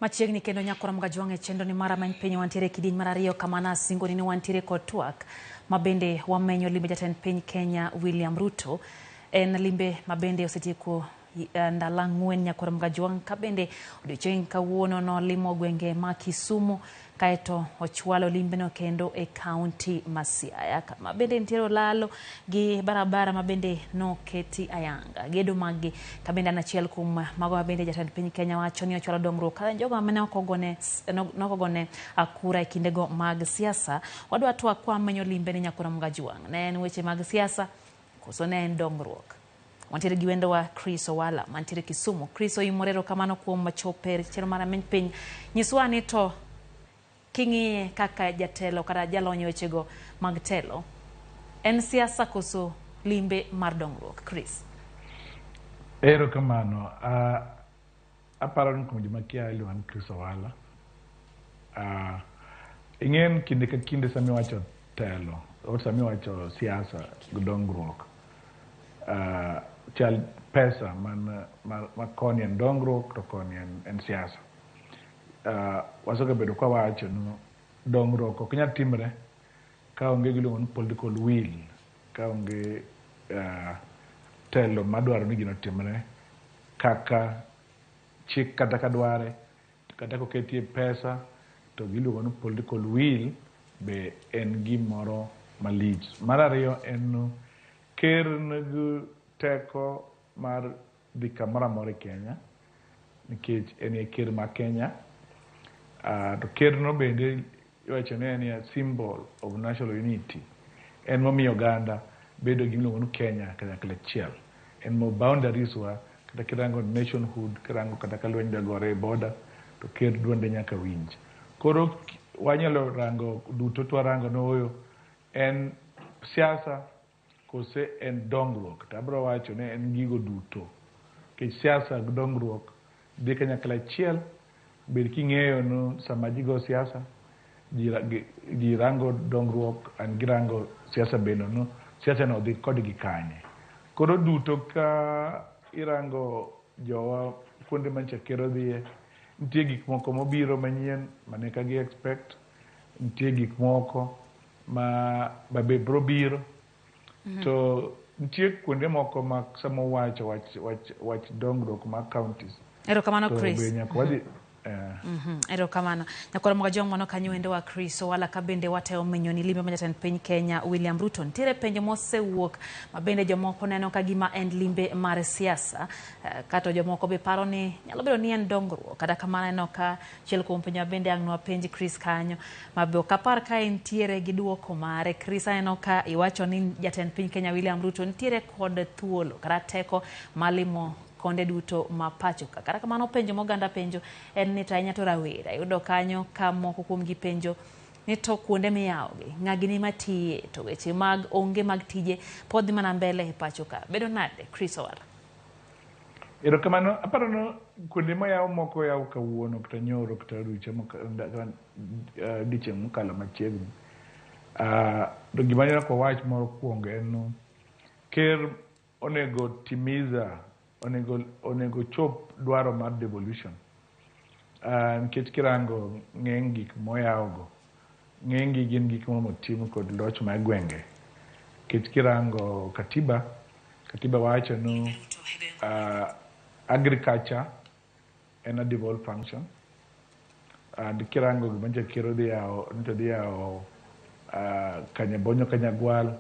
Machiegni kendo nyakora Mgajwang' e chenro ni mar Amany Piny wantiere e kidieny mar ariyo kama nasingoni ni wantiere kod twak ma bende wamenyo limbe jatend piny Kenya William Ruto. En limbe ma bende osetieko ndalo 4 nyakora Mgajwang' ka bende odiochieng' kawuono nolimo gwenge ma Kisumu kaeto ochwalo limbeno kendo e kaunti ma Siaya kama bende nitiere olalo gi barabara ma bende noketi ayanga gedo maggi ka bende an achiel kuom mago ma bende jatend piny Kenya wacho ni ochwalo dongruok ka jogo mane ok ogone kura e kindego mag siasa. Wadwa twak kwamenyo limbe ni nyakora Mgajwang' ne en weche mag siasa koso ne en dongruok. Wantiere gi wendowa Chris Owala mantiere Kisumu. Chris oimore erokamano kuom chopo e chenro mar Amany Piny. Nyiswa ni to king'iye kaka jatelo kata jalony e wechego mag telo, en siasa koso limbe mar dongruok? Chris. Erokamano. Aparo ni kuom joma kia iluonga ni Chris Owala. Ing'en kinde ka kinde sama iwacho telo, sama iwacho siasa gi dongruok, chal pesa man ma koni en dongruok to koni en siasa. Wasegabedo kwa wacho ni dongruok ok nyal timre ka onge giluongo ni political will, ka onge telo madwaro ni gino otimre kaka chik kata ka dware, kata koketie pesa to giluongo ni political will be en gimoro malich. Mar ariyo en ni ker nigi teko mar dhi kamoro amora e Kenya nikech en e ker ma Kenya. To ker no bende iwacho ni en a symbol of national unity. En momiyo oganda bedo gi gimiluongo ni Kenya kanyakla achiel. En mo boundaries wa kata kirango nationhood, kirango kata ka lweny dwa gore e border to ker duonde nyaka winj. Koro wanyalo rango duto to warango ni ooyo en siasa kose en dongruok. To abiro wacho ni en gigo duto. Nikech siasa gi dongruok dhi kanyakla achiel. Bed king'eyo ni sama ji go siasa, ji rango dongruok and girango siasa bende no siasa no dhi kodgi kanye. Koro duto ka irango jowa kuonde manyicha ker odhiye, nitie gik moko mobiro manyien mane ka gi expect, nitie gik moko ma be biro biro. To nitie kuonde moko ma sama owacho wach dongruok mar counties. Erokamano To Chris. be nyaka wadhi Erokamano. Nyakora Mgajwang' mano kanyo wendowa Chris Owala ka bende watemo menyo ni limbe ma jatend piny Kenya William Ruto. Nitiere penjo mosewuok ma bende jomoko neno ka gima en limbe mar siasa, kato jomoko be paro ni nyalo bedo ni en dongruok. Kata kamano aneno ka achiel kuom penjo ma bende ang' nwapenj Chris kanyo ma be ok apar ka entiere gi duoko mare. Chris aneno ka iwacho ni jatend piny Kenya William Ruto nitiere kod thuolo kata teko mar limo konde duto ma pacho ka. Kata kamano penjo moganda penjo en ni to ahinya to rawera yudo kanyo ka moko kuom gi penjo ni to kuonde miyawogi ng'a gini matiye to weche mag onge mag tije pod dhi mana mbele e pacho ka. Bedo nade Chris Owala? Erokamano. Aparo ni kuonde moyaw moko oyaw kawuono kata nyoro kata odiochieng' mokalo machiegni. To gima nyaka wawach mokwongo en ni ker onego timiza, onego chop dwaro mar devolution. Nikech kirango ng'eny gik moyaw go, ng'eny gi gin gik motim kod loch mar gwenge. Nikech kirango katiba, katiba wacho ni agriculture en a devolved function. And kirango gima nyocha ker odhi yawo, nyocha odhi yawo Kanyabonyo Kanyagwal,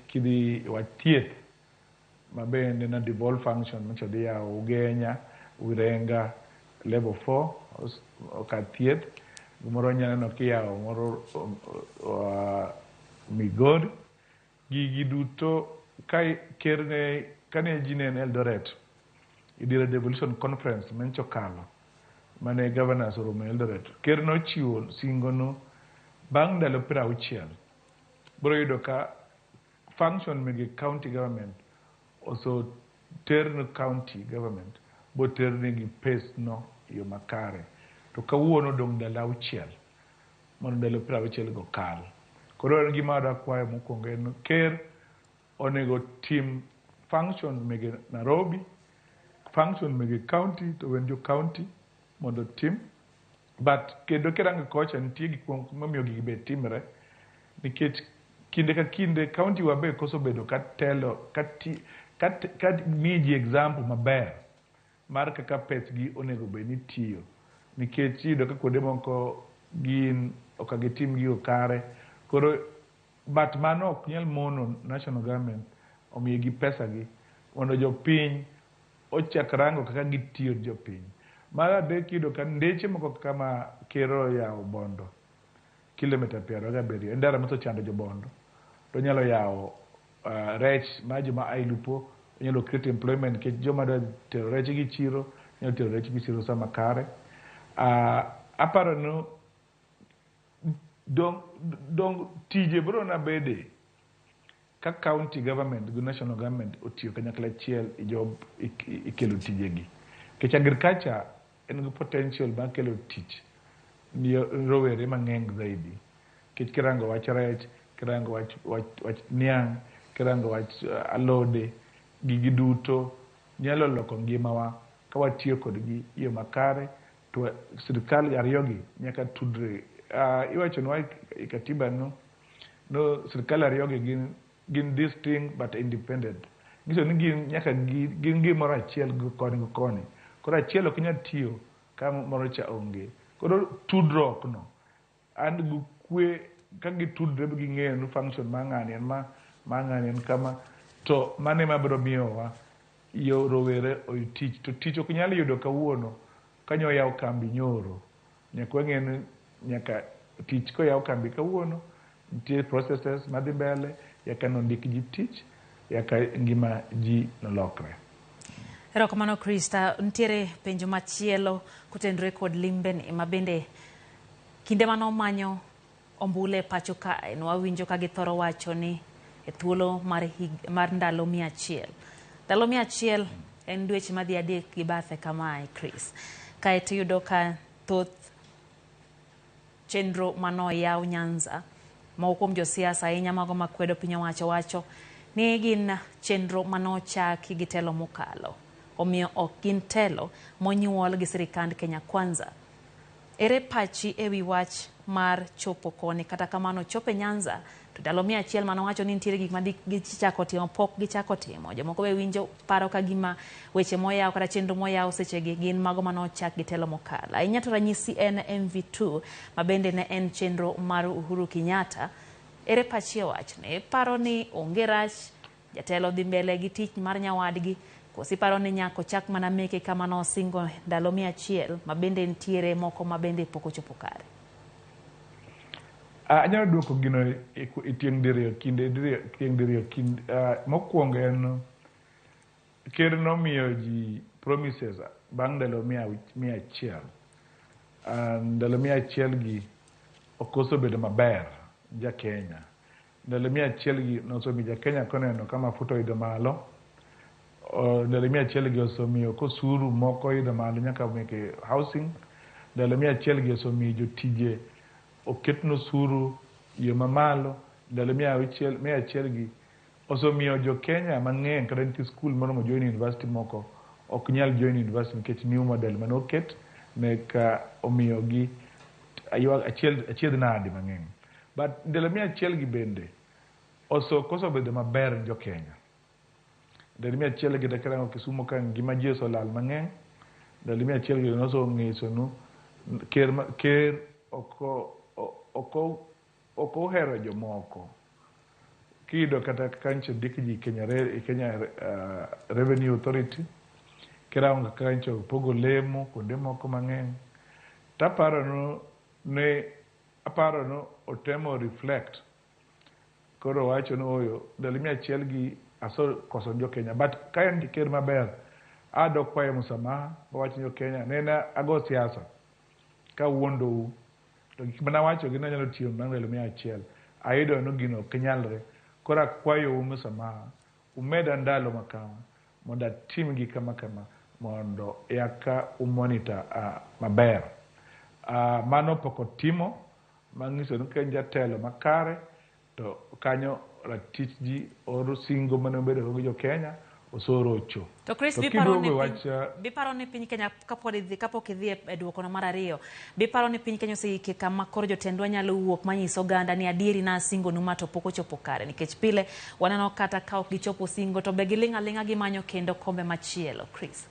kidhi wach thieth ma bende en a devolved function nyocha odhi yawo Ugenya, Wirenga level 4 kar thieth. Gimoro inya neno kiyawo moro Migori. Gigi duto ka ker ne kane ji ne en Eldoret e diere devolution conference manyocha okalo mane governors oromo Eldoret, ker nochiwo singo no bang' ndalo 60 biro yudo ka function mege county government oseter ne county government boter negi pes no e yo makare. To kawuono odong' ndalo 6 mondo ndalo 60 go kal. Koro en gima adwa kwayo mokwongo en ker onego tim function mege Nairobi, Function mege county to wen jo county mondo otim. But kendo kirango kocha nitie gik moko mamiyo gigi be timre nikech kinde ka kinde county wa be koso bedo ka telo ka ti ka ka miyo ji example maber mar kaka pesgi onego bed ni tiyo nikech iyudo ka kuonde moko gin ok gitim gigo kare. Koro but mano ok nyal mono national government omiyogi pesa gi mondo jopiny ochak rango kaka gitiyo gi jopiny. Mar adek iyudo ka ndeche moko kaka ma ker oyawo Bondo kilomita 27 en ndara mosechando jo Bondo to onyalo yawo rech mar joma ae lupo, onyalo create employment nikech joma dwa tero rech gi chiro nyalo tero rech gi chiro sama kare. Aparo ni dong tije biro na bede ka county government gi national government otiyo kanyakla achiel e job e kelo tijegi. Nikech agriculture en gi potential mar kelo tich ni rowere mang'eny zaidi. Nikech kirango wach rech, kirango wach niang', kirango wach alode, gigi duto nyalo loko ngimawa ka watiyo kodgi e yo makare to sirikal ariyogi nyaka tudre. Iwachonwa e katiba no sirikal ariyogi gin distinct but independent. Nyiso ni gin nyaka gin gimoro achiel gi koni gi koni. Koro achiel ok nyal tiyo ka moro cha onge. Koro tudruok no an gi kwe ka gitudre ba ging'eyo ni function mar ng'ani en ma, mar ng'ani en kama, to mano ema biro miyowa yo rowere oyud tich. To tich ok nyal yudo kawuono ka nyo oyaw kambi nyoro. Nyaka wang'e ni nyaka tich koyaw kambi kawuono, nitie processes madhi mbele, nyaka nondik ji tich, nyaka ngima ji nolokre. Erokamano Krista, nitiere penjo machielo kotenore kod limbeni ma bende kinde manomanyo ombulu e pacho kae nwawinjo ka githoro wacho ni e thuolo mar ndalo 100. Ndalo 100 en dweche madhi 3 gi bathe kamae, Chris. Kaeto iyudo ka thoth chenro manoyaw Nyanza, moko kuom josiasa ahinya mago makwedo piny owacho wacho ni gin chenro manochaki gi telo mokalo. Omiyo ok gin telo monyuol gi sirikand Kenya Kwanza. Ere pachi ewi wach mar chopo koni kata kamano chopo e Nyanza to ndalo 100 manowacho ni nitiere gik ma gichako timo pok gichako timo. Jomoko be winjo paro ka gima weche moyaw kata chenro moyaw sechegi gin mago manochak gi telo mokalo. Ahinya to ranyisi en MV2 ma bende ne en chenro mar Uhuru Kenyatta. Ere pachi e wachni? Iparo ni onge rach jatelo dhi mbele gi tich mar nyawadgi koso iparo ni nyaka ochak mana meke kama nosingo ndalo 100 ma bende nitiere moko ma bende pok ochopo kare? Anyalo duoko gino e tieng' diriyo kinde diriyo tieng' diriyo kind mokwongo en ker nomiyo ji promises bang' ndalo 100. Ndalo 100 gi ok osebedo maber ja Kenya. Ndalo 100 gi nosemiyo ja Kenya koneno ka mafuta oidho malo. Ndalo 100 gi osemiyo kosuru moko oidho malo nyaka meke housing. Ndalo 100 gi osemiyo jotije oketne osuru yo mamalo. Ndalo 100 gi osemiyo jo Kenya mang'eny kata nitie skul moromo join university moko ok nyal join university nikech new model mane oket ne ka omiyogi achiedh nade mang'eny. But ndalo 100 gi bende koso bedo maber ne jo Kenya. Ndalo 100 gi kirango Kisumu ka ngima ji oselal mang'eny. Ndalo 100 gi noseng'iso nu ker ok ohero jomoko. Kiyudo kata kancho ndik ji Kenya Revenue Authority, kirango kancho pogo lemo kuonde moko mang'eny. Taparo ni otemo reflect. Koro owacho ni ooyo ndalo 100 gi asekoso jo Kenya. But ka en ker maber, adok kwaye msamaha, awacho ni jo Kenya nene ago siasa kawuondou. To gik mane awacho gi nanyalo tiyo bang' ndalo 100. Ayudo ni gino ok nyalre. Koro akwayou msamaha, umeda ndalo makama mondo atim gi kama kama mondo eka umonitor maber. Mano pok otimo, manyiso ni ka en jatelo makare to kanyo ratich ji oro singo mane obedo go gi jo Kenya osorocho. To Chris, To biparo ni kiduogo e piny, wach biparo ni piny Kenya kapod idhi kapok idhi e duokono mar ariyo, biparo ni piny Kenya oseike kama koro jotendwa nyalo wuok manyiso oganda ni adieri na singonu ma to pok ochopo kare, nikech pile waneno kata ka ok gichopo singo to be giling' aling'a gimanyo kendo kombe machielo. Chris.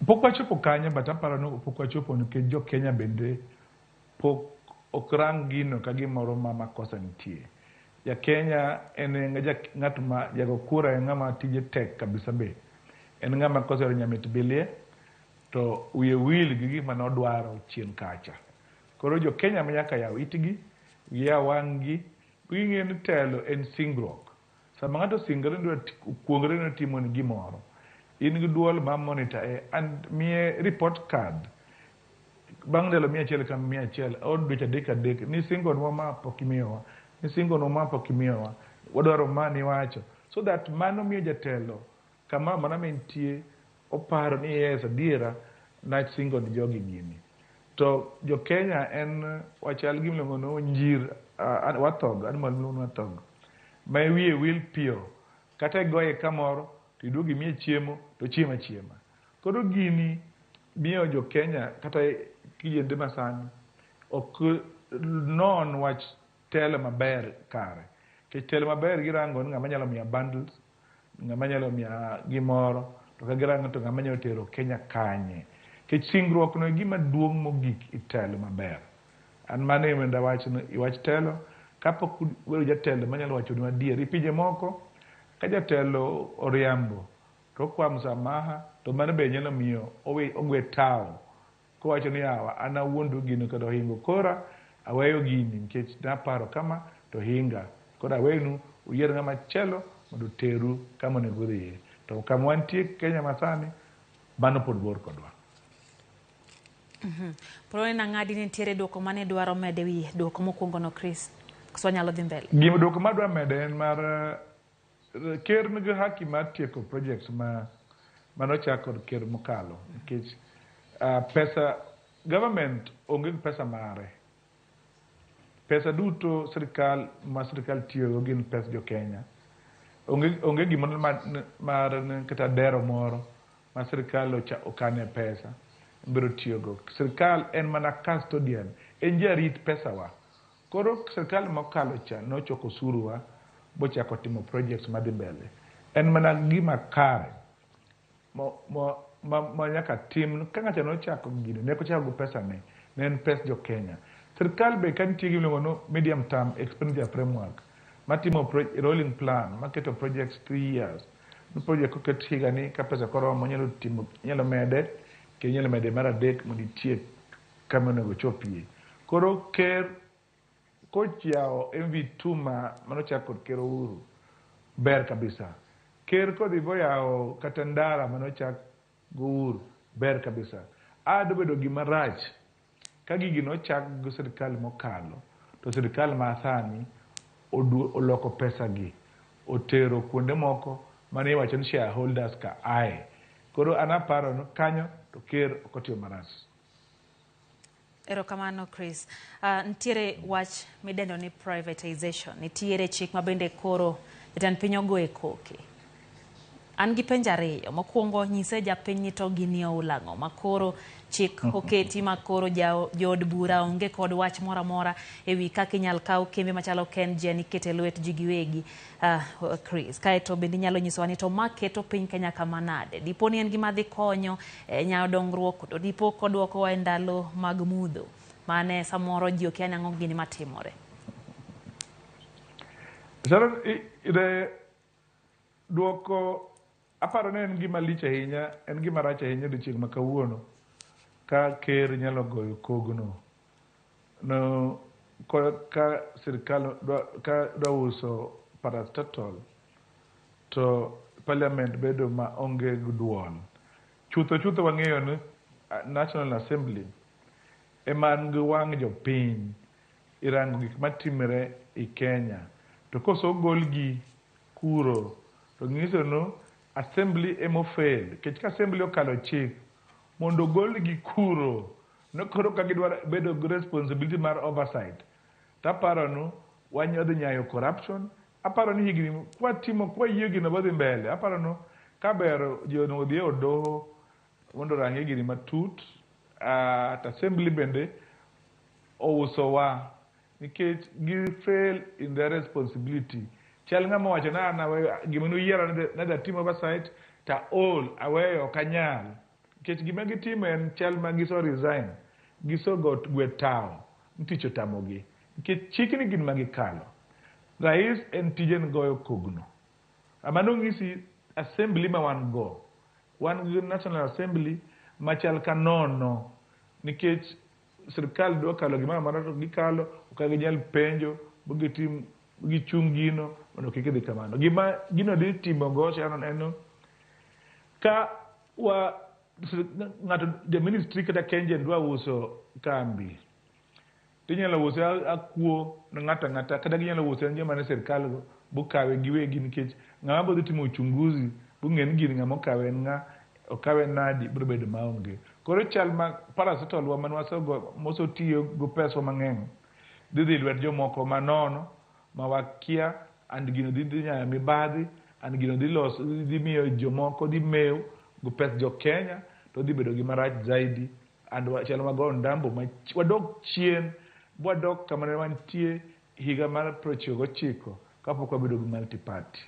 Pok wachopo kanyo, but aparo ni pok wachopo nikech jo Kenya bende pok ok rang gino ka gimoro ma makosa nitie. Ja Kenya en ng'at ma jago kura en ng'ama tije tek kabisa be. En ng'ama kosero nyamit bilie to wiye wil gi gik mane odwaro chien kacha. Koro jo Kenya ma nyaka yaw itgi, giyaw wang'gi, ging'e ni telo en singruok. Sama ng'ato osingore ni dwa kuongre ni otimoni gimoro, in gi duol ma monitor e and miye report card bang' ndalo 100 ka 100 or dweche adek adek ni singonwa ma pok imiyowa, ni singonwa ma pok imiyowa, wadwaro ma niwacho. So that mano miyo jatelo kama mana mentie oparo ni yes adiera nasingo ni jogi gini. To jo Kenya en wachal gi miluongo ni onjir, warthog, animal miluongo ni warthog, ma wiye wil piyo, kata igoye kamoro to iduogo imiye chiemo to ochiemo achiema. Koro gini miyo jo Kenya kata kijende masani ok non wach telo maber kare. Nikech telo maber girango ni ng'ama nyalo miya bundles, ng'ama nyalo miya gimoro, to ka girango to ng'ama nyalo tero Kenya kanye. Nikech singruok no e gima duong' mogik e telo maber. An mano ema dawach ni wach telo, kapok ubedo jatelo manyalo wachonu adier. E pinje moko, ka jatelo oriambo to okwa msamaha, to mano be nyalo miyo ogwe tawo. Kowacho ni yawa, an awuondo gino kendo ohingo kora, aweyo gini nikech naparo kama to hinga. Koro awenu uyier ng'ama chielo mondo oteru kama onego udhiye. To kama wantie Kenya masani, mano pod bor kodwa. Polo nang'adi ni nitiere duoko mane dwaro mede wi duoko mokwongo no Chris. Koso wanyalo dhi mbele. Gima duoko madwa mede en mar ker nigi haki mar tieko projects ma manochak kod ker mokalo nikech pesa government onge gi pesa mare. Pesa duto sirikal ma sirikal tiyogo gin pes jo Kenya. Onge gimoro mar kata dero moro ma sirikal okane pesa biro tiyogo. Sirikal en mana custodian, en jarit pesawa. Koro sirikal mokalo cha nochoko osuru wa bochako timo projects madhi mbele. En mana gima kare ma nyaka tim ka ng'ato nochako gino ne ok ochako gi pesa ne, ne en pes jo Kenya. Sirikal be ka nitie gima iluongo ni medium term expenditure framework matimo rolling plan maketo projects 3 years. Ni project koket higani ka pesa koromo inyalo timo, inyalo mede kendo inyalo mede mar adek mondo itiek kama onego ochopie. Koro ker kochawo MV2 ma manochak kod ker Uhuru ber kabisa. Ker kodhi boyawo kata ndara manochak go Uhuru ber kabisa. A dobedo gima rach ka gigi nochak go sirikal mokalo to sirikal ma sani oloko pesa gi otero kuonde moko mane iwacho ni shareholders ka ae. Koro an aparo ni kanyo to ker ok otiyo marach. Erokamano Chris. Nitiere wach midendo ni privatization. Nitiere chik ma bende koro jatend piny ogoye koke. An gi penjo ariyo. Mokwongo nyise japiny ni to gini oula ang'o ma koro chik oketi ma koro jood bura onge kod wach moro amora ewi kaka inyal kaw kembe machalo KenGen ikete e lwet ji giwegi. Chris, kaeto bende inyalo nyisowa ni to ma keto piny Kenya kama nade? Dipo ni en gima dhi konyo e nyayo dongruok to dipo kodwokowa e ndalo mag mudho mane samoro ji okia ni ang'o gini matimore. Sharon, duoko aparo ni en gima lich ahinya, en gima rach ahinya odiochieng' ma kawuono ka ker nyalo goyo kogno no ka sirikal ka dwa uso parastatal to parliament bedo ma onge gi duol. Chutho chutho wang'eyo ni National Assembly ema nigi wang' jopiny irango gik matimre i Kenya. To koso ogolgi kuro to nyiso ni assembly ema fail. Nikech ka assembly okalo chik mondo ogolgi kuro no koro ka gidwaro bedo gi responsibility mar oversight taparo ni wanyalo dhi nyayo corruption Aparo ni higni kwatimo kwayie gino bodhi mbele. Aparo no kaber ji onego odhi e od doho mondo orang'e gini matut. To assembly bende ousowa nikech gi fail in their responsibility. Chal ng'ama owacho ni an aweyo gima nuyiera ni adhi atim oversight to aol aweyo ok anyal. Nikech gima gitimo en chal ma giso resign, giso go gwe tawo ni tich otamogi. Nikech chikni gin ma gikalo. Rais en tije en goyo kogno. Mano ng'isi assembly ma wan go. Wan gi National Assembly machal ka nono nikech sirkal dwa kalo gimoro amora to gikalo ok ginyal penjo gitim gichung gino mondo kik idhi kamano. Gima gino dhi timo go Sharon en ka wa ng'ato ja ministry kata KenGen dwa uso kambi tinyalo use akuo ne ng'ato ang'ata kata ginyalo use ne joma ne sirkal go bokawe giwegi nikech ng'ama bo dhi timo uchunguzi bong'e ni gini ng'ama okawe en ng'a okawe nadi biro bedo maonge. Koro chal ma paracetamol wa mane wasego mosetiyo go peswa mang'eny dhi dhi lwet jomoko manono ma wakia and gino dhi dhi nyayo mibadhi and gino dhi loso dhi miyo jomoko dhi mew go pes jo Kenya to dhi bedo gima rach zaidi and chal wago ndambo ma wadok chien bwadok kama ne wantie higa mar 99 kapok wabedo gi multi party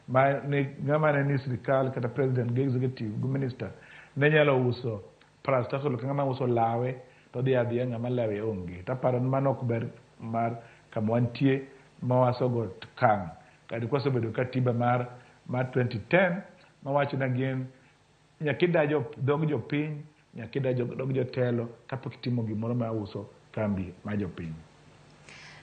ma ne ng'ama ne ni sirikal kata president gi executive gi minister ne nyalo uso paracetamol ka ng'ama uso lawe to dhi adhiya ng'ama lawe onge. Taparo ni mano ok ber mar kama wantie ma wasogo kang' kata kwasebedo katiba mar 2010 mawacho ni gin nyaka ida dhog jopiny, nyaka ida dhog jotelo kapok itimo gimoro ma uso kambi ma jopiny.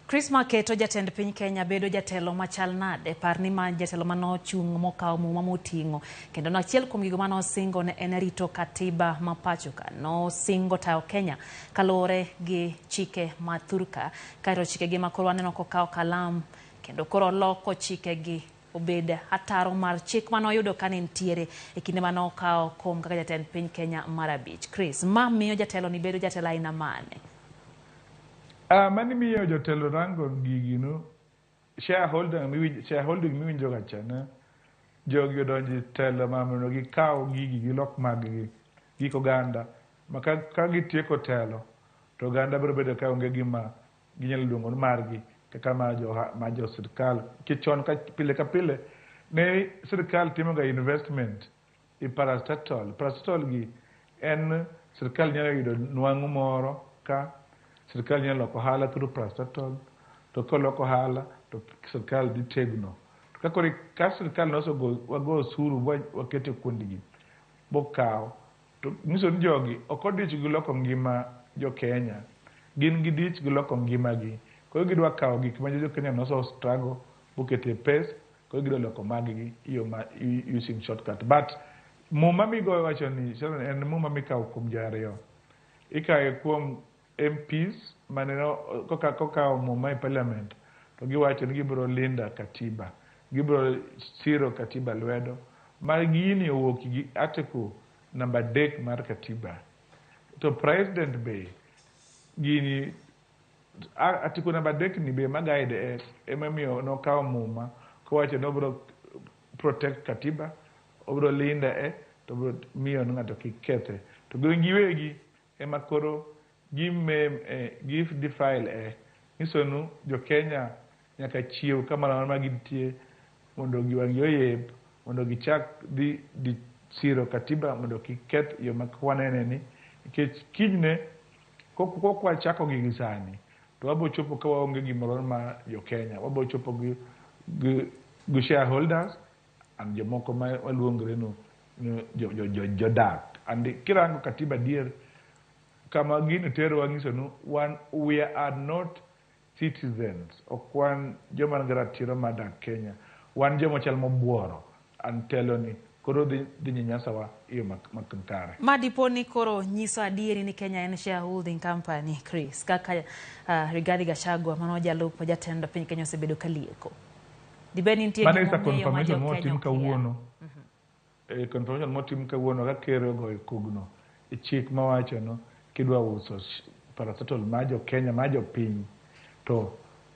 Chris Maketo jatend piny Kenya bedo jatelo machal nade? Par ni ma jatelo manochung' mokawo muma moting'o kendo no achiel kuom gigo manosingo ne en rito katiba ma pacho ka. Nosingo tayo Kenya kaluwore gi chike ma thurka kaeto chikegi ma koro waneno kokawo kalam kendo koro oloko chikegi obed ataro mar chik manoyudo ka ne nitiere e kinde manokawo kom kaka jatend piny Kenya mar abich. Chris, ma miyo jatelo ni bedo jatelo aina mane? Mani miyo jotelo rango gigi no shareholding miwinjo ga cha ne jogi odonjo e telo ma mondo gikaw gigi gilok mag-gi gik oganda ma ka gitieko telo to oganda biro bedo ka onge gima ginyalo luongo ni margi kaka ma jo sirkal. Nikech chon ka pile ka pile ne sirkal timo ga investment e paracetamol. Paracetamol gi en sirkal nyalo yudo nwang'o moro ka sirkal nyalo loko ohala through paracetamol to koloko ohala to sirkal dhi tegno. To ka koro ka sirkal nosego wago osuru waketo kuondgi bokaw to nyiso ni jogi ok odich gi loko ngima jo Kenya, gin gidich gi loko ngimagi. Koro gidwa kawo gik ma jo Kenya noso struggle boketo e pes, koro gidwa loko mag-gi e yo ma using shortcut. But muma migoyo wacho ni en muma mikawo kuom ji ariyo. Ikawe kuom MPs mane kokawo muma e parliament to giwacho ni gibiro linda katiba, gibiro siro katiba lwedo. Ma gini owuok gi article namba 3 mar katiba. To president be gini article namba 3 ni be ma guide ema miyo nokawo muma kowacho ni obiro protect katiba, obiro linda e to obiro miyo ni ng'ato kik kethe. To gin giwegi ema koro gimem e gi defile e nyiso ni jo Kenya nyaka chiew kamoro amora ma gintie mondo giwang'gi oyep mondo gichak dhi siro katiba mondo kik keth yo ma wanene ni nikech kinyne kok wachako gigi sani to wabo chopo ka waonge gimoro ma jo Kenya, wabo chopo gi shareholders and jomoko ma waluongre no jodak. And kirango katiba adier kama gino terowa nyiso ni wan we are not citizens, ok wan joma nigi ratiro mar dak Kenya, wan joma chal mobuoro and telo ni koro dhi nyanyasawa e yo mak kare. Ma dipo ni koro nyiso adieri ni Kenya en shareholding company, Chris, kaka Rigathi Gachagua mano jalup jatend piny Kenya osebedo ka lieko. Dibed ni nitie Mano is a gimomiyo ma confirmation jo Kenya motim okia. kawuono. Confirmation motim kawuono ka ker ogoyo kogno e chik mawacho no kidwa uso paracetamol ma jo Kenya ma jopiny to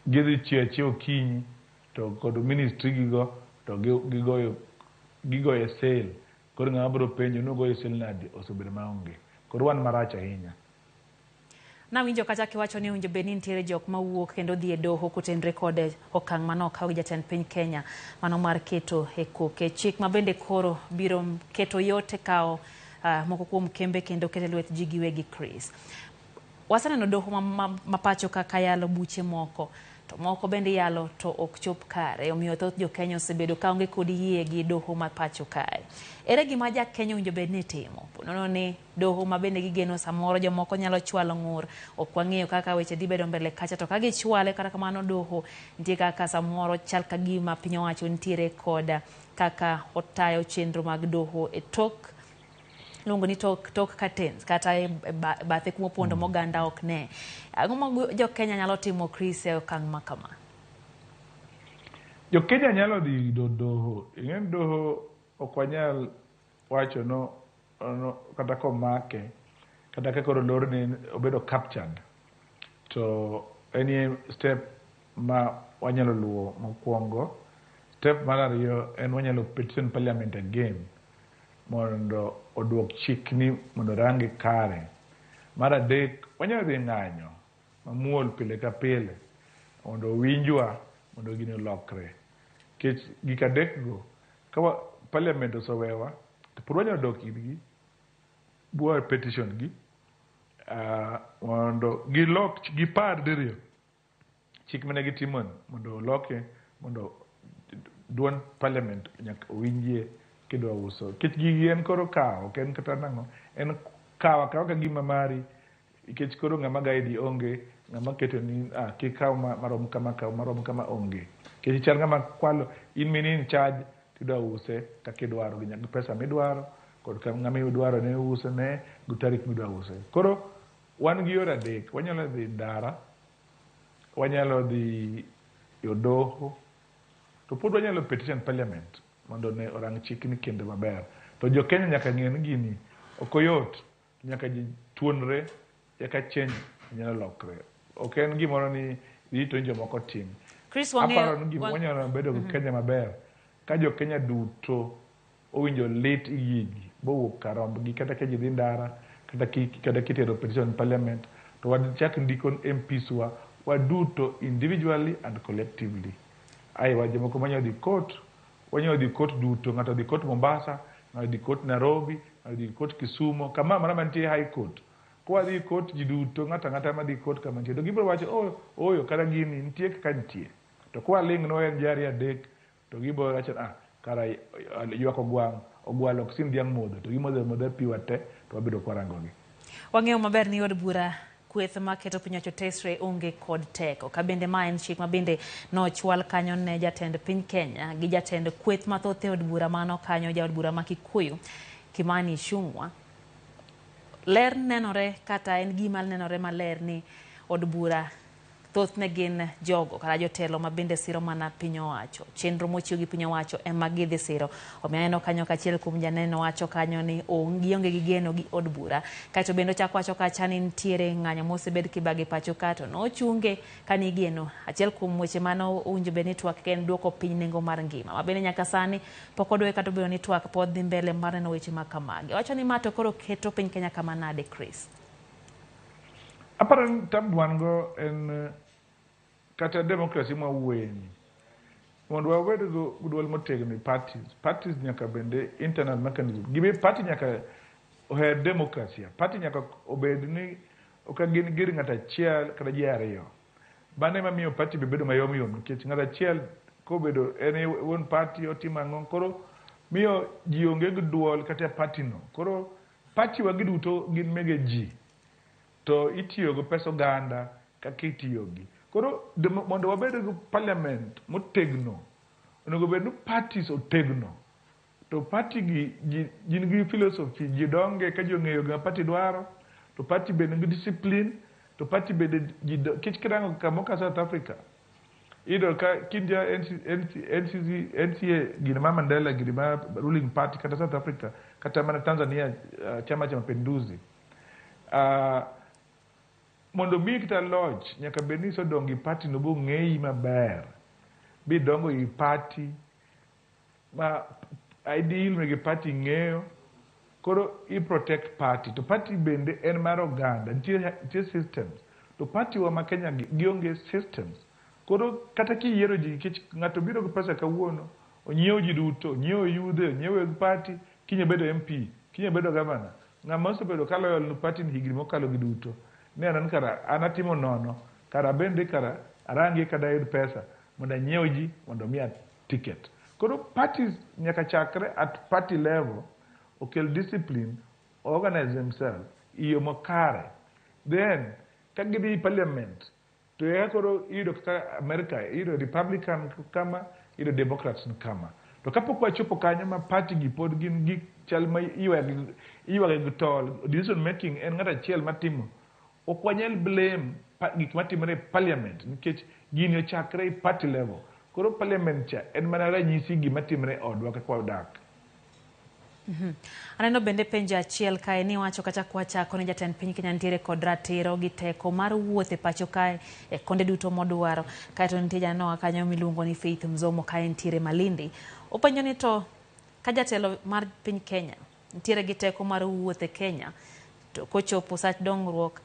gidhi chiew achiew okinyi to to kod ministry gigo to gigoyo sale. Koro ng'ama biro penjo ni ogoyo sale nadi osebedo maonge. Koro wan marach ahinya. Nawinjo kacha kiwacho ni owinjo bed ni nitiere jok mawuok kendo dhi e doho kotenre kod okang' mane okaw gi jatend piny Kenya mano mar keto e koke chik ma bende koro biro keto yot e kawo moko kuom kembe kendo keto e lwet ji giwegi. Chris, waseneno doho ma pacho kaka yalo buche moko to moko bende yalo to ok chop kare, omiyo thoth jo Kenya osebedo kaonge kod yie gi doho ma pacho kae. Ere gima ja Kenya owinjo bed ni timo? Ponono ni doho ma bende gigeno samoro jomoko nyalo chwalo ng'ur, ok wang'eyo kaka weche dhi bedo mbele kacha, to ka gichwale kata kamano doho nitie kaka samoro chal ka gima piny owacho nitiere kod kaka otayo chenro mag doho e tok iluongo ni tok curtains kata e bathe kuma opondo moganda ok ne. Ang'o ma jo Kenya nyalo timo, Chris, e okang' ma kama? Jo Kenya nyalo dhi yudo doho. Ing'e ni doho ok wanyal wacho no kata komake kata ka koro olorne obedo captured to en step ma wanyalo luwo mokwongo. Step mar ariyo en wanyalo petition parliament again mondo oduok chikni mondo orange kare. Mar adek wanyalo dhi ng'anyo mamuol pile ka pile mondo owinjwa mondo gini olokre. Nikech gik adek go ka parliament osewewa to pod wanyalo dok irgi bwa petition gi mondo gilok gipar diriyo chik mane gitimo mondo oloke mondo duond parliament nyaka owinjie kidwa uso. Nikech gigi en koro kawo, ok en kata nang'o, en kawo akawa ka gima mari nikech koro ng'ama guide onge, ng'ama keto ni kik kaw marom kama, kaw marom kama onge. Nikech chal ng'ama kwalo, in mini in charge tidwa use kaka idwaro gi pesa midwaro kod ng'ama idwaro ni use ne gi tarik midwa use. Koro wan gi yore adek, wanyalo dhi ndara, wanyalo dhi e doho, to pod wanyalo petition parliament mondo ne orang chikni kendo maber. To jo Kenya nyaka ng'e ni gini ok oyot, nyaka ji tuonre eka change nyalo lokre. Ok en gimoro ni rito ni jomoko tim. Chris, aparo ni gima wanyalo bedo gi Kenya maber ka jo Kenya duto owinjo lit gigi bowuok kar rombgi kata ka ji dhi ndara kata kitero petition parliament to wachak ndiko MPs wa waduto individually and collectively. Aiwa jomoko manyalo dhi court, wanyalo dhi court duto, ng'ato dhi court Mombasa, ng'ato dhi court Nairobi, ng'ato dhi court Kisumu, kama mara mantie high court. Kwa dhi court ji duto, ng'ato ang'ata madhi court kama nitie to gibiro wacho oh, oyo kata gini nitie kaka nitie. To kwa ling' no en ji ariyo adek to gibiro wacho kara ywak ogwang' ogwalo ok sim dhiang' modho to gimodho amodha pi wate to wabedo kwarangogi. Wang'eyo maber ni od bura kweth maketo piny owacho tesre onge kod teko. Ka bende ma en chik ma bende nochwal kanyo ne jatend piny Kenya gi jatend kweth mathoth e od bura mano kanyo jaod bura ma Kikuyu Kimani Ichung'wa. Ler nenore kata en gima nenore maler ni od bura thothne gin jogo kata jotelo ma bende siro mana piny owacho. Chenro mochiw gi piny owacho ema gidhi siro. Omiyo aneno kanyo kachiel kuom janeno wacho kanyo ni gionge gi geno gi od bura. Kaeto bende ochako wacho kacha ni nitiere ng'anyo mosebed kibagi pacho ka to nochunge kani igeno. Achiel kuom weche mane owinjo bed ni twak en duoko piny nengo mar ngima. Ma bende nyaka sani pok odwoke kata obedo ni twak pod dhi mbele mar neno weche ma kamagi. Owacho ni ma to koro keto piny Kenya kama nade, Chris? Aparo ni tabu wan go en kata democracy ma wawuoye ni mondo wabed go duol motegno e parties, parties nyaka bende internal mechanism. Gimi party nyaka oher democracy. Party nyaka obed ni ok gin gir ng'ato achiel kata ji ariyo. Mano ema miyo party be bedo mayom yom nikech ng'ato achiel kobedo en e wuon party otimo ang'o koro miyo ji onge gi duol kata e party no. Koro party wa gi duto gin mege ji to itiyo gi pesa oganda kaka itiyo gi. Koro mondo wabed gi parliament motegno, onego bed ni parties otegno. To party gi gin gi philosophy, ji donge ka ji ong'eyo gima party dwaro, to party bende nigi discipline, to party bende ji kech kirango kamoro ka South Africa, iyudo ka kin ja NCC, NCA gini ma Mandela, gini ma ruling party kata South Africa, kata mana Tanzania, Chama cha Mapinduzi. Mondo mi kata loch nyaka bed ni isedongo e party no bong'eyi maber. bidongo i party ma ideal mege party ng'eyo koro i protect party to party bende en mar oganda nitie systems to party wa ma Kenya gi gionge systems koro kata kiyiero ji nikech ng'ato biro gi pesa kawuono onyiewo ji duto onyiewo yudhe onyiewo weg party kiny obedo MP kiny obedo governor ng'ama osebedo ka loyal ne party ni higni mokalo gi duto neno ni kara an atimo nono kara bende kara arangie ka dayud pesa mondo anyiew ji mondo omiya ticket. Koro parties nyaka chakre at party level okel discipline organize themselves e yo makare then ka gidhi parliament to eka koro iyudo kaka America iyudo Republican kama iyudo Democrats kama to kapok wachopo kanyo ma party gi pod gin gik chal ma iywage gi tol decision making en ng'at achiel matimo ok wanyal blame gik matimore e parliament nikech gini ochakre e party level koro parliament cha en mana ranyisi gima timore e odwa kaka wadak. Aneno bende penjo achiel kae ni wacho kata kwachako ni jatend piny Kenya nitiere kod ratiro gi teko mar wuoth e pacho kae e konde duto modwaro. Kaeto nitie janenowa kanyo miluongo ni Faith Mzomo kae nitiere Malindi. Openjo ni to ka jatelo mar piny Kenya nitiere gi teko mar wuoth e Kenya to kochopo sach dongruok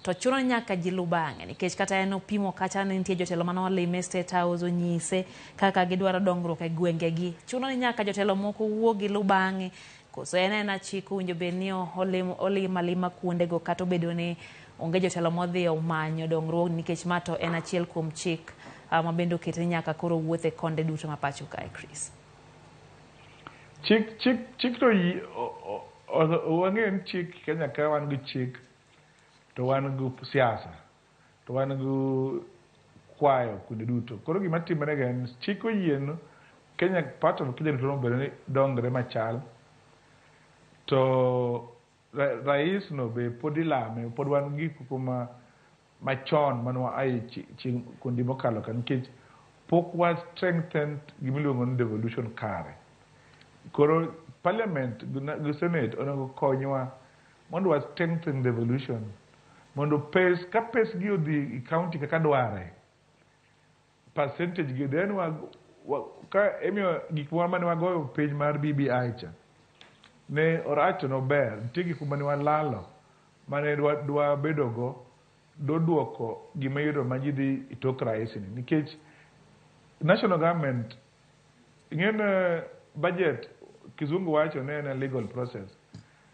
to chuno ni nyaka ji lu bang'e nikech kata en opimo kacha ni nitie jotelo mane olime State House onyise kaka gidwaro dongruok e gwengegi. Chuno ni nyaka jotelo moko wuog gi lu bang'e koso en ena chik owinjo bed ni olimo alima kuondego kata obedo ni onge jotelo modhi omanyo dongruok nikech ma to en achiel kuom chik ma bende oket ni nyaka koro wuoth e konde duto ma pacho kae Chris. Chik chik chik to wang'eyo ni chik Kenya ka wan gi chik to wan gi siasa to wan gi kwayo kuonde duto. Koro gima timore ga en chik oyieno Kenya part of Kenya duto obedo ni dongre machal to rais no be pod ilame pod wan gi gik ma machon mane wa aye chieng' kuonde mokalo ka nikech pok wa strengthen gimiluongo ni devolution kare. Koro parliament gi senate onego konywa mondo wa strengthen devolution mondo pes ka pes gi odhi e county kaka dware percentage gi then wa ka emiyo gik moro mane wagoyo piny mar BBI cha ne orach to nober nitie gik mane walalo mane dwa bedogo doduoko gima iyudo ma ji dhi e tok rais ni nikech national government ing'e budget kizungu wacho ne en a legal process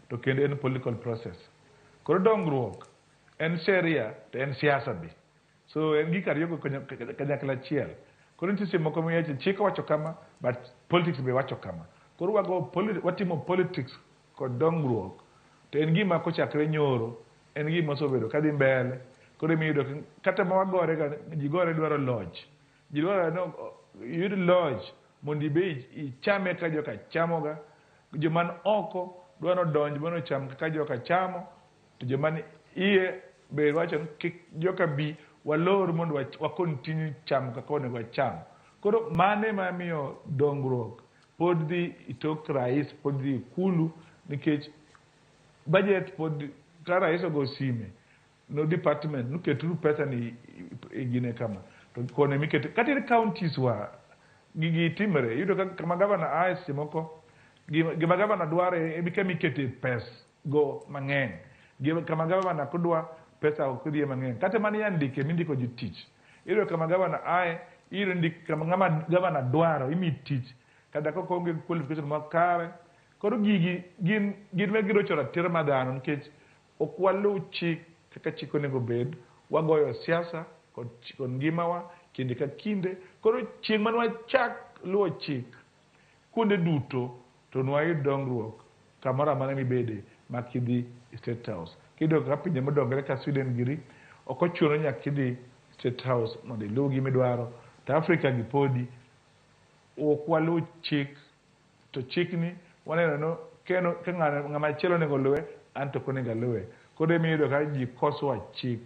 to kendo en political process koro dongruok en sheria to en siasa be so en gik ariyogo kanyakla achiel koro nitie seche moko miwacho chik owacho kama but politics be wacho kama koro wago watimo politics kod dongruok to en gima kochakre nyoro en gima osebedo kadhi mbele koro emiyudo kata ma wagore ga ji gore dwaro loch ji dwaro ni iyud loch mondo ibe ichame kaka joka chamoga joman oko dwa nodonj mondo ocham kaka joka chamo to joma ni iye be wacho ni kik joka bi walor mondo wa continue chamo kaka onego wacham koro mano ema miyo dongruok pod dhi e tok rais pod dhi ikulu nikech budget pod ka rais ogo sime no department noketuru pesa ni e gine kama to kone mikete kata e counties wa gigi timre iyudo ka kama gavana ae seche moko gima gavana dwaro e kama ikete pes go mang'eny kama gavana kodwa pesa ok dhiye mang'eny kata mana e andike mindiko ji tich iyudo kama gavana ae iyudo ndik kama ng'ama gavana dwaro imi tich kata kok onge qualification makare koro gigi gin ma girocho ratiro mar dhano nikech ok waluw chik kaka chik onego bed wagoyo siasa kod ngimawa kinde ka kinde koro chieng' mane wachak luwo chik kuonde duto to nwayud dongruok kamoro amora mibede mak idhi e State House kiyudo ka pinje modongore ka Sweden giri ok ochuno ni nyaka idhi State House mondo iluw gimidwaro to Africa gi podi ok waluw chik to chikni waneno no keno ka ng'ama chielo onego luwe an to ok onego aluwe koro emiyudo ka ji koswa chik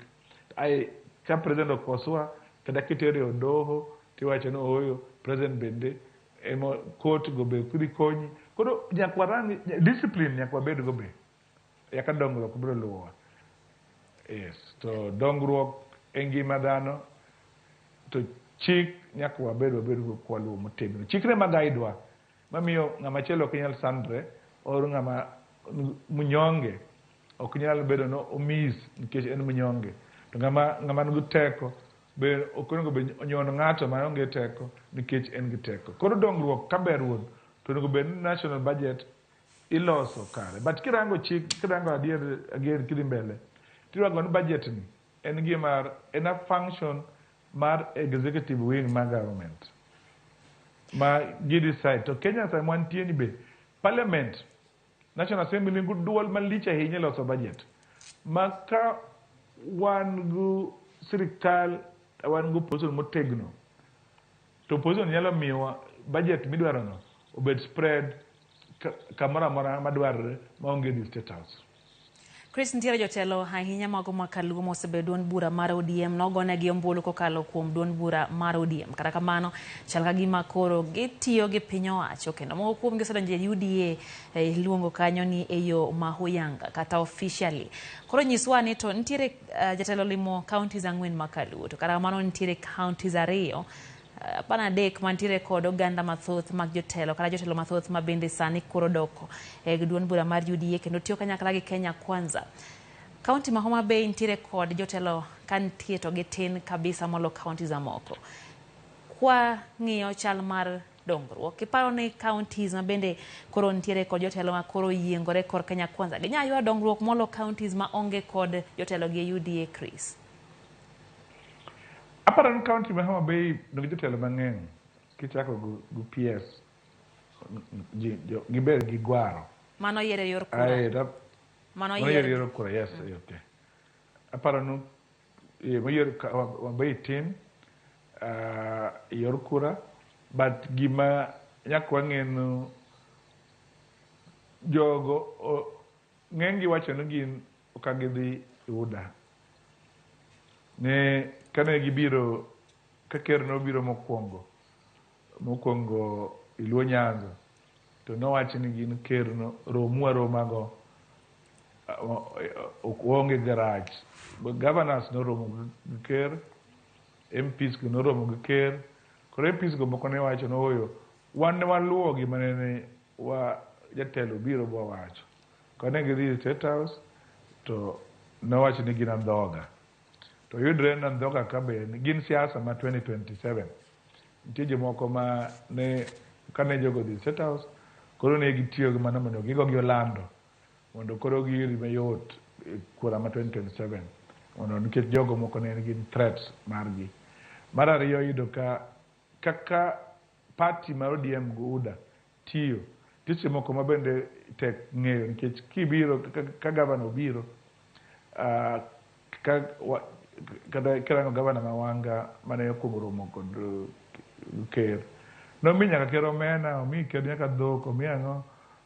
ai ka president okoswa kata kitere e doho tiwacho ni ooyo president bende ema court go be dhi konyi koro nyaka warang discipline nyaka wabed go be eka dongruok biro luwowa yes to dongruok e ngima dhano to Chik nyaka wabed kwaluwo motegno. Chikne ma guide wa mamiyo ng'ama chielo ok nyal sandre or ng'ama mnyonge ok nyal bedo no omis nikech en mnyonge. To ng'ama nigi teko be ok onego bed onyon ng'ato maonge teko nikech en gi teko. Koro dongruok ka ber wuon to onego bed ni national budget iloso kare. But kirango chik, kirango adier again kidhi mbele, tirango ni budget ni en gima en a function mar executive wing mar government ma gi decide. To Kenya sama wantie ni be parliament, National Assembly nigi duol malich ahinya e loso budget. Ma ka wan gi sirikal, wan gi opposition motegno, to opposition nyalo miyowa budget midwarono obed spread kamoro amora madwarore maonge dhi State House. Chris, nitiere jotelo ahinya mago ma Kaluo mosebedo duond bura mar ODM nogonegi ombulu kokalo kuom duond bura mar ODM. Kata kamano, chal ka gima koro gitiyo gi piny owacho kendo moko kuomgi osedonjo e UDA iluongo kanyo ni e yo ma huyanga kata officially. Koro nyiswa ni to nitiere jatelo limo counties 4 ma Kaluo to kata kamano nitiere counties 2 apana 3 mantiere kod oganda mathoth mag jotelo kata jotelo mathoth ma bende sani koro dok e duond bura mar UDA kendo tiyo kanyakla gi Kenya Kwanza. Kaunti ma Homa Bay nitiere kod jotelo ka nitie to gitin kabisa molo counties mamoko. Kwa ng'iyo chal mar dongruok, iparo ni counties ma bende koro nitiere kod jotelo ma koro yiengore kor Kenya Kwanza ginyalo yudo dongruok molo counties ma onge kod jotelo gi UDA, Chris? Aparo ni county ma Homa Bay nigi jotelo mang'eny kichako gi PS giber gi gwaro. Mano yiero yor kura. Mano yiero yor kura, yes, okay. Aparo ni moyier Homa Bay tin yor kura, but gima nyaka wang'e ni jogo ng'eny gi wacho ni gin ok gidhi UDA. Ne kane gibiro ka ker nobiro mokwongo Luo Nyanza to nowacho ni gin ker no romu aroma go onge garach. Governors noromo gi ker, MPs go noromo gi ker. Koro MPs go moko ne wacho ni ooyo wan ne waluwo gima nene wa jatelo biro bowacho. Kane gidhi State House to nowacho ni gin andhoga. To yudre ni andhoga ka be gin siasa ma 2027. Nitie jomoko ma ne kane jogo dhi State House koro ne gitiyo gi mano mondo gigo gi olando mondo koro giyud mayot kura ma 2027 mondo nikech jogo moko ne gin threats margi. Mar ariyo iyudo ka kaka party mar ODM gi UDA tiyo seche moko ma bende tek ng'eyo nikech kibiro ka gavana obiro kata kirango gavana ma Wanga mane okuongo romo kod ker nomi nyaka ker omena, omi ker nyaka dhok, omi ang'o.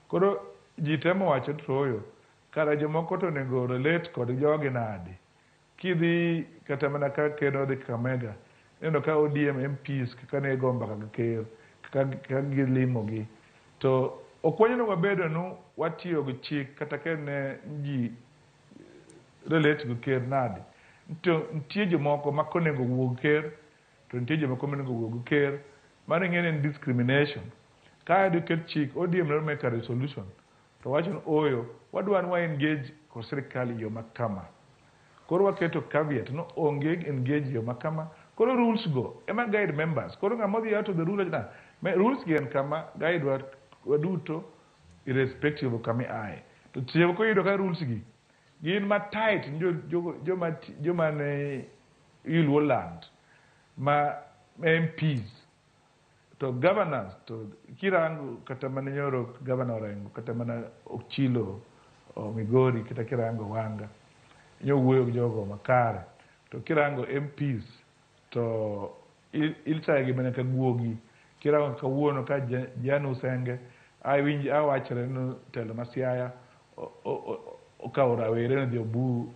Koro ji temo wacho to ooyo kara jomoko to onego relate kod jogi nade. Kidhi kata mana ka ker nodhi Kakamega, ineno ka ODM MPs kaka ne go mbaka gi ker, kaka gilimogi. To ok wanyal wabedo ni watiyo gi chik kata ka ne ji relate gi ker nade. To nitie jomoko ma konego wuog ker, to nitie jomoko monego wuog ker. Mano ing'e ni en discrimination. Ka diket chik, ODM ne make a resolution to wacho ni ooyo wadwa ni wa engage kod sirikal e yo ma kama. Koro waketo caveat no onge engage yo ma kama. Koro rules go ema guide members. Koro ng'ama odhi out of the rule na rules gi en kama guide waduto irrespective of kama iaye. To seche moko iyudo ka rules gi gin ma tight joma ne Luo land ma MPs to governors to kirango kata mana nyoro governor Orengo kata mana Ochilo Migori kata kirango Wanga nyowuoyo gi jogo makare to kirango MPs to itayo gi mana ka guogi. Kirango kawuono ka Jan Usenge awinj awachre ni telo ma Siaya okawo rawere nodhi obu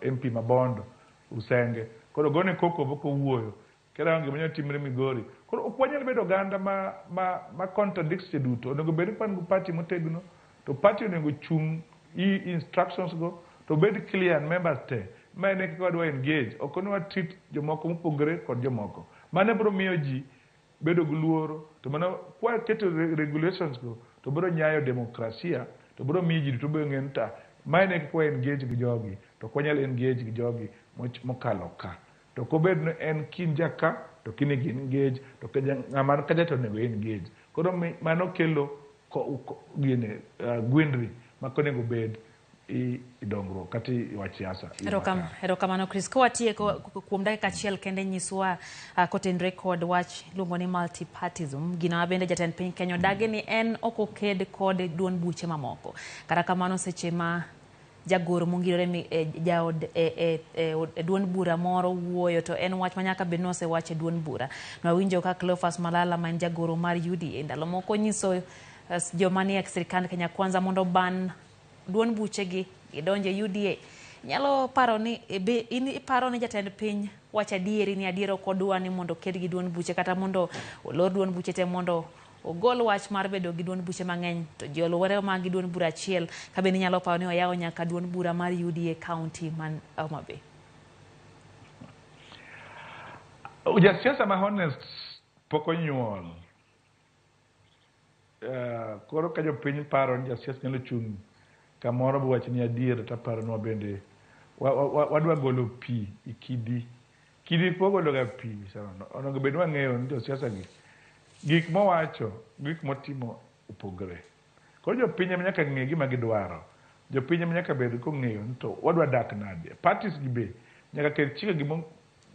MP ma Bondo Usenge koro gone koko pok owuoyo. Kirango gima nyalo timre Migori. Koro ok wanyal bedo oganda ma contradicts duto. Onego bed ni wan gi party motegno to party onego chung i instructions go to bed clear and members te. Ma en e kaka wadwa engage. Ok ni wa treat jomoko mopogore kod jomoko. Mano biro miyo ji bedo gi luoro to mano kwa keto regulations go to biro nyayo demokrasia to biro miyo ji duto biro ng'eyo ni ta mae ne kaka wa engage gi jogi to ok wanyal engage gi jogi mokalo ka. To kobed ni en kin jaka to kinego engage to ng'ama kacha to onego engage. Koro mano kelo gine gwindri ma konego bed i dongruok kata i wach siasa. Erokamano Chris. Kawatieko kuom dakika achiel kende nyiswa kotenore kod wach iluongo ni multipartism, gino ma bende jatend piny Kenya odagi ni en ok oked kod duond buche mamoko. Kata kamano seche ma jagoro mongirore jaod e duond bura moro wuoyo to en wach ma nyaka bed ni osewach e duond bura. Nwawinjo ka Cleophas Malala ma en jagoro mar UDA ndalo moko nyiso joma nie sirikand Kenya Kwanza mondo oban duond buchegi gidonje UDA. Nyalo paro ni be in iparo ni jatend piny wacho adieri ni adier ok odwa ni mondo oked gi duond buche kata mondo olor duond buche te mondo ogol wach mar bedo gi duond buche mang'eny to ji oluwore ma gi duond bura achiel ka bende inyalo paro ni oyawo nyaka duond bura mar UDA county man Homa Bay. Jasiasa ma honest pok onyuol. Koro ka jopiny paro ni jasiasa nyalo chung' kamoro bowach ni adier to aparo ni wabende wadwa golo pi e kidi. Kidi pok golo ga pi sama onego bed ni wang'eyo ni josiasa gi gik mowacho gik motimo opogore. Koro jopiny ema nyaka ng'e gima gidwaro. Jopiny ema nyaka bed kong'eyo ni to wadwa dak nade. Parties gi be nyaka ket chike gi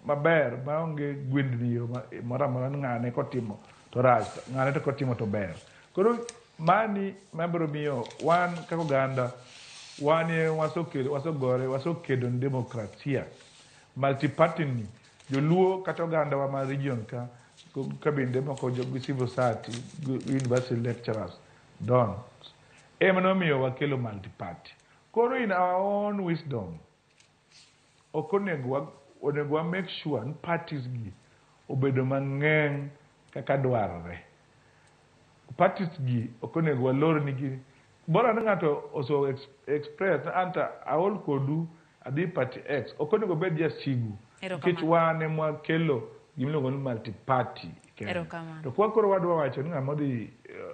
maber maonge gwendni yo moro amora ni ng'ane kotimo to rach, ng'ane to kotimo to ber. Koro mani mabiro miyo wan kaka oganda wan e wasegore wasekedo ne demokrasia. Multiparty ni joluo kata oganda wa ma region ka kabinde moko gi civil society gi university lecturers don ema nomiyo wakelo multiparty. Koro in our own wisdom ok onego wa make sure ni parties gi obedo mang'eny kaka dwarore. Parties gi ok onego walor nigi bora ni ng'ato oso express anta aol kodu adhi party X ok onego bed jasigu nikech wan ema wakelo gimiluongo ni multiparty. To kwa koro wadwa wacho ni ng'ama odhi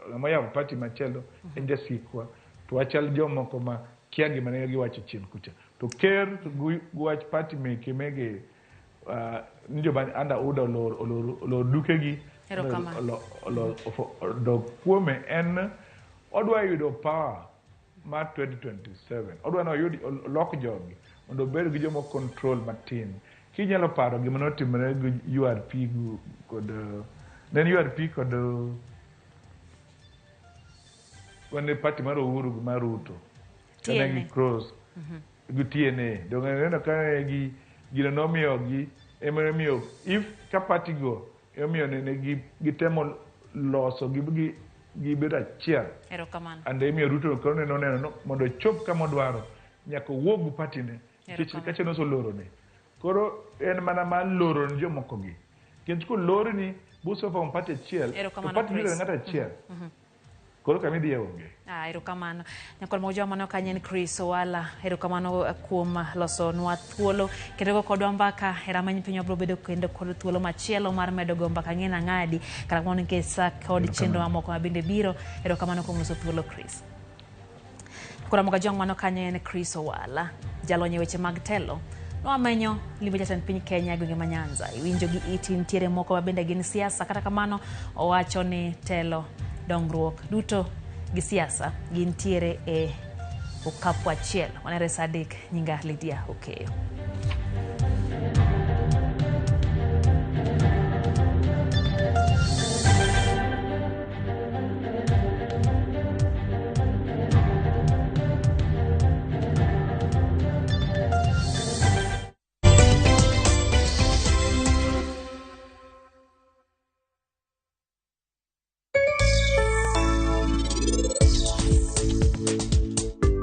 ng'ama oyawo party machielo en jasikwa to wachal jomoko ma kia gima ne giwacho chien kucha. To ker gi wach party meke mege ni joma under UDA olor dukegi odok kuome en odwa yudo power mar 2027. Odwa ni oyud olok jogi mondo obed gi joma control matin. Kinyalo paro gima notimore gi URP kod ne en URP kod wane party mar Uhuru gi mar Ruto. Kane gi cross gi TNA. Donge ineno ka gi gino nomiyo gi ema nomiyo if ka party go emomiyo nene gitemo loso gi gibedo achiel. Erokamano. And emiyo Ruto koro neno neno mondo ochop kama odwaro nyaka owuog gi party ne nikech kacha noselorone. Koro en mana mar loro ne jomoko gi. Nikech kolorni buso from party achiel to party biro ng'ato achiel. Koro kama idhiye onge. Erokamano. Nyakwar Moja mano kanyo en Chris Owala. Erokamano kuom losonwa thuolo kendo go kodwa mbaka e rameny piny wabiro bedo kendo kod thuolo machielo mar medo go mbaka ng'e nang'adi kata kamano nikech sa kod chenro mamoko ma bende biro. Erokamano kuom loso thuolo Chris. Koro Moga mano kanyo en Chris Owala, jalony e weche mag telo. Nwamenyo limbe jatend piny Kenya e gwenge ma Nyanza. Iwinjo gi iti nitiere moko ma bende gin siasa, kata kamano owacho ni telo, dongruok duto gi siasa gintiere e okapu achiel. Wanere sa 3, nyinga Lydia Okeyo.